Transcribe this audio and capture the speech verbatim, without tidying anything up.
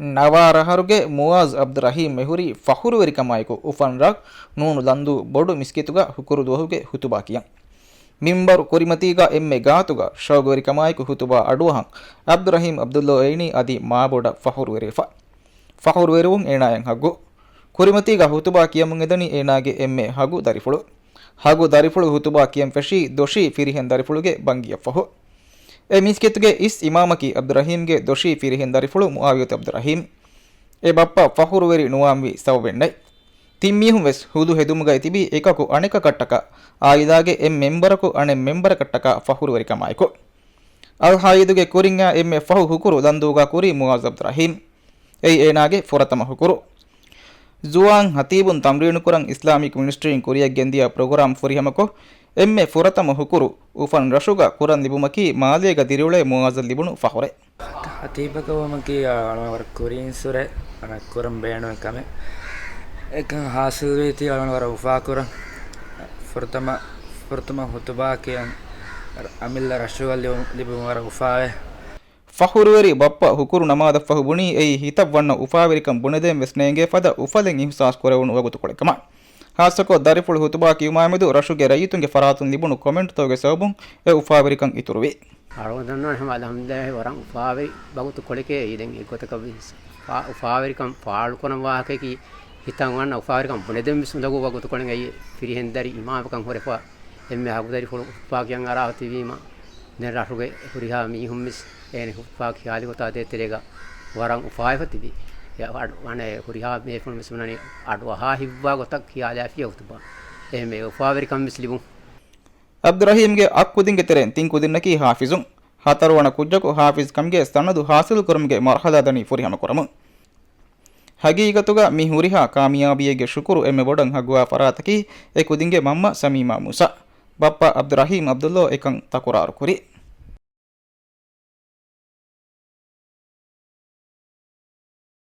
ނަވާރަހަރުގެ މުއާޒް އަބްދުއްރަހީމް މެހުރީ ފަޚުރުވެރިކަމާއެކު އުފަން ރަށް ނޫނު ލަންދޫ ބޮޑު މިސްކިތުގަ ހުކުރު ދުވަހުގެ ޚުތުބާ ކިޔަން. މިންބަރު ކުރިމަތީގަ އެންމެ ގާތުގަ ޝައުގުވެރިކަމާއެކު ޚުތުބާ އަޑުއަހަން އަބްދުއްރަހީމް އަބްދުއްލޯ އެއިނީ އަދި މާބޮޑަށް ފަޚުރުވެރިވެފަ. ފަޚުރުވެރިވުން އޭނާއަށް ޙައްޤު. ކުރިމަތީގަ ޚުތުބާ ކިޔަމުން އެދަނީ އޭނާގެ އެންމެ ޙައްޤު ދަރިފުޅު. ޙައްޤު ދަރިފުޅު ޚުތުބާ ކިޔަން ފެށީ ދޮށީ ފިރިހެން ދަރިފުޅުގެ ބަންގިއަށްފަހު. އެ މިސްކިތުގެ އިސް އިމާމަކީ އަބްދުއްރަހީމްގެ ދޮށީ ފިރިހެން ދަރިފުޅު މުޢާވިޔަތު އަބްދުއްރަހީމް. އެ ބައްޕަ ފަޚުރުވެރި ނުވާންވީ ސަބަބެއް ނެތް. ތިން މީހުން ވެސް ހުދު ހެދުމުގައި ތިބީ އެކަކު އަނެކަކަށްޓަކާ، އާއިލާގެ އެއް މެންބަރަކު އަނެއް މެންބަރަކަށްޓަކާ ފަޚުރުވެރިކަމާއެކު. އަލްޙައީދުގެ ކުރިންޏާ އެންމެ ފަހު ހުކުރު ލަންދޫގަ ކުރީ މުއާޒް އަބްދުއްރަހީމް. އެއީ އޭނާގެ ފުރަތަމަ ހުކުރު. ޒުވާން ހަތީބުން ތަމްރީނުކުރަން އިސްލާމިކް މިނިސްޓްރީން ކުރިއަށް ގެންދިޔަ ޕްރޮގްރާމް ފުރިހަމަކޮށް، އެންމެ ފުރަތަމަ ހުކުރު އުފަން ރަށުގަ ކުރަން ލިބުމަކީ މާލޭގަ ދިރިއުޅޭ މުއާޒަށް ލިބުނު ފަޚުރެއް. ހަތީބަކަށް ވުމަކީ އަޅުގަނޑު ވަރަށް ކުރިންސުރެ އަޅުގަނޑަށް ކުރަން ބޭނުން ކަމެއް. އެކަން ހާސިލްވީތީ އަޅުގަނޑު ވަރަށް އުފާކުރަން. ފުރަތަމަ، ފުރަތަމަ ޚުތުބާ ކިޔަން އަމިއްލަ ރަށުގަ ލިބު-، ލިބުން ވަރަށް އުފާވޭ. ފަޚުރުވެރި ބައްޕަ ހުކުރު ނަމާދަށްފަހު ބުނީ އެއީ ހިތަށް ވަންނަ އުފާވެރިކަން ބުނެދޭން ވެސް ނޭނގޭ ފަދަ އުފަލެއް އިޙްސާސް ކުރެވުނު ވަގުތުކޮޅެއް ކަމަށް. ޚާއްޞަކޮށް ދަރިފުޅު ޚުތުބާ ކިޔުމާމެދު ރަށުގެ ރައްޔިތުންގެ ފަރާތުން ލިބުނު ކޮމެންޓްތަކުގެ ސަބަބުން އެ އުފާވެރިކަން އިތުރުވި. އަޅުގަނޑު ދަންނަވަން ހަމަ އަލްޙަމްދުލިއްލާހި ވަރަށް އުފާވެރި ވަގުތުކޮޅެކޭ އެއީ. ދެން އެގޮތަކަށް ވެސް އުފާ-، އުފާވެރިކަން ފާޅުކުރަން ވާހަކައަކީ ހިތަށް ވަންނަ އުފާވެރިކަން ބުނެދޭން ވެސް އުނދަގޫ ވަގުތުކޮޅެއް. އެއީ ފިރިހެން ދަރި އިމާމަކަށް ހުރެފަ އެންމެ ހަގުދަރިފުޅު ޚުތުބާ ކިޔަން އަރާފަ ތިބީމަ، ދެން ރަށުގެ ހުރިހާ މީހުން ވެސް އޭނަ ޚުތުބާ ކިޔާލި ގޮތާ ދޭތެރޭގަ ވަރަށް އުފާވެފަ ތިބި. އެ އަޑު-، އަނެއް ހުރިހާ ބޭފުޅުން ވެސް ބުނަނީ އަޑުއަހާ ހިތްވާ ގޮތަށް ކިޔާލާފިޔަ ޚުތުބާ. އެހެންވެ އުފާވެރިކަން ވެސް ލިބުން. އަބްދުއްރަހީމްގެ އަށް ކުދިންގެ ތެރެއިން ތިން ކުދިންނަކީ ޙާފިޒުން. ހަތަރުވަނަ ކުއްޖަކު ޙާފިޒްކަމުގެ ސަނަދު ޙާޞިލުކުރުމުގެ މަރުޙަލާ ދަނީ ފުރިހަމަކުރަމުން. ހަގީގަތުގަ މި ހުރިހާ ކާމިޔާބީއެއްގެ ޝުކުރު އެންމެ ބޮޑަށް ހައްގުވާ ފަރާތަކީ އެ ކުދިންގެ މަންމަ ސަމީމާ މޫސާ. ބައްޕަ އަބްދުއްރަހީމް އަބްދުއްލޯ އެކަން ތަކުރާރުކުރި.